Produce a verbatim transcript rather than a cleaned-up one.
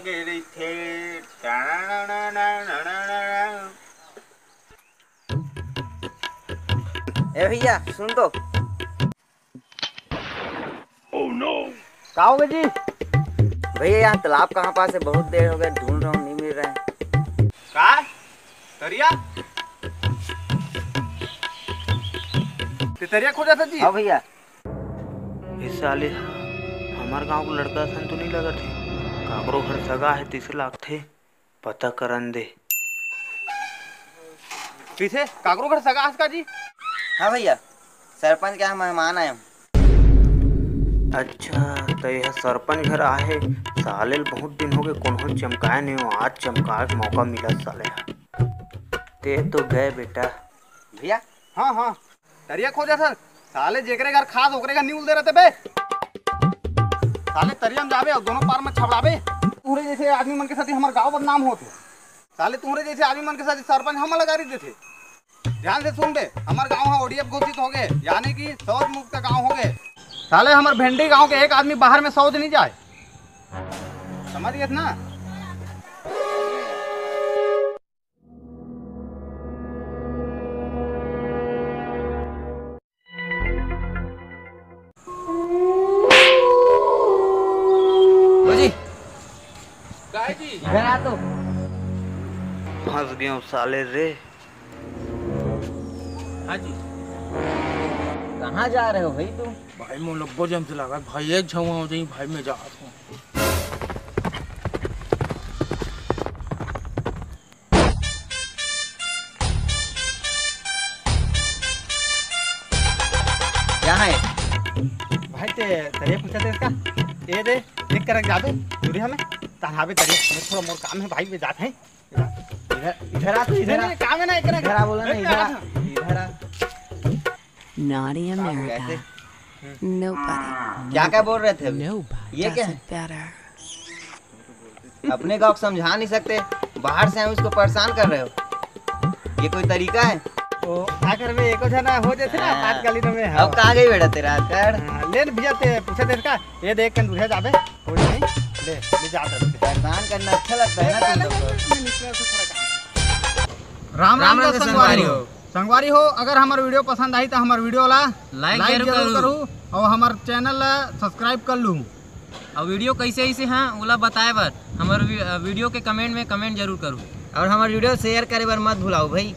ए भैया, सुन तो। का हो गया जी? भैया, यहाँ तालाब कहाँ पास है? बहुत देर हो गया, ढूंढ रहा हूँ, नहीं मिल रहा है। का? तरिया? ते तरिया खोजत हस जी? हाँ भैया। ए साले, हमर गांव के लड़का असन तो नहीं लगत हे। काकरो घर सगा हे, तइसे लागथे। पता करन दे। कइसे? काकरो घर सगा हस का जी? हाँ भैया, सरपंच के यहाँ मेहमान आए हूँ। अच्छा, त यह सरपंच घर आहे। साले ल बहुत दिन हो गए, कोनो चमकाए नहीं हो। आज चमकाए के मौका मिला साले ह। ते तो गए बेटा। भैया। हाँ, हाँ। तरिया खोजत हस? साले जेकरे घर खास ओकरे घर नहीं उलदे रहते बे। साले तरिया में जाबे अउ दोनों पार में छबड़ाबे। तुहरे जैसे आदमी मन के साथ ही हमर गांव बदनाम होत हे। साले तुहरे जैसे आदमी मन के साथ ही सरपंच हमन ला गारी देथे। ध्यान से सुन बे, हमर गांव हा ओडीएफ घोषित हो गए, यानी कि शौच मुक्त गांव हो गए। साले हमर भेंडी गांव के एक आदमी बाहर में शौच नहीं जाए, समझ गए ना? जी। काय जी? इधर आ तो। फंस गए साले रे। हाँ जी। कहाँ जा रहे हो भाई तुम? भाई मोला बजम से लागत भाई, एक झवा हो जाई भाई, मैं जात हूँ। क्या है? भाई ते तरिया पूछा थे इसका। ये दे, देख कर रख जाबे, दूरी हमें। ताहाबे तरिया, मैं थोड़ा मोर काम है भाई, मैं जात है। इधर, इधर आ तू, इधर नहीं, आ। नहीं, काम है ना, एक ना। इधर आ, बोला ना, इधर आ। इधर आ। Naughty America। कैसे? Nobody। क्या, क्या बोल रहे थे अभी? Nobody ये क्या है? Does it better। अपने गांव को समझा नहीं सकते, बाहर से हम इसको परेशान कर रहे हो, ये कोई तरीका है? ओ, आखिर में एको जना हो जैसे ना, हाँ। बात कर ली ना मैं, अब हाँ। कहाँ गई बेटा तेरा अकड़? हाँ, ले न भैया, ते पूछे थे का, ये देख के दूल्हे जाबे, कोई नहीं, ले, ले जा दे। परेशान करना अच्छा लगता है ना तुम लोग को। राम राम राम राम का संगवारी संगवारी हो। हो। संगवारी हो, अगर हमार वीडियो पसंद आई तो हमार वीडियो ला like like जरूर जरूर करू। करू और हमार चैनल ला subscribe कर लू। और वीडियो कैसे ऐसे हाँ ओला बताए बर हमार वी-, वीडियो के comment में comment जरूर करू। और हमार वीडियो share करे बर मत भुलाओ भाई।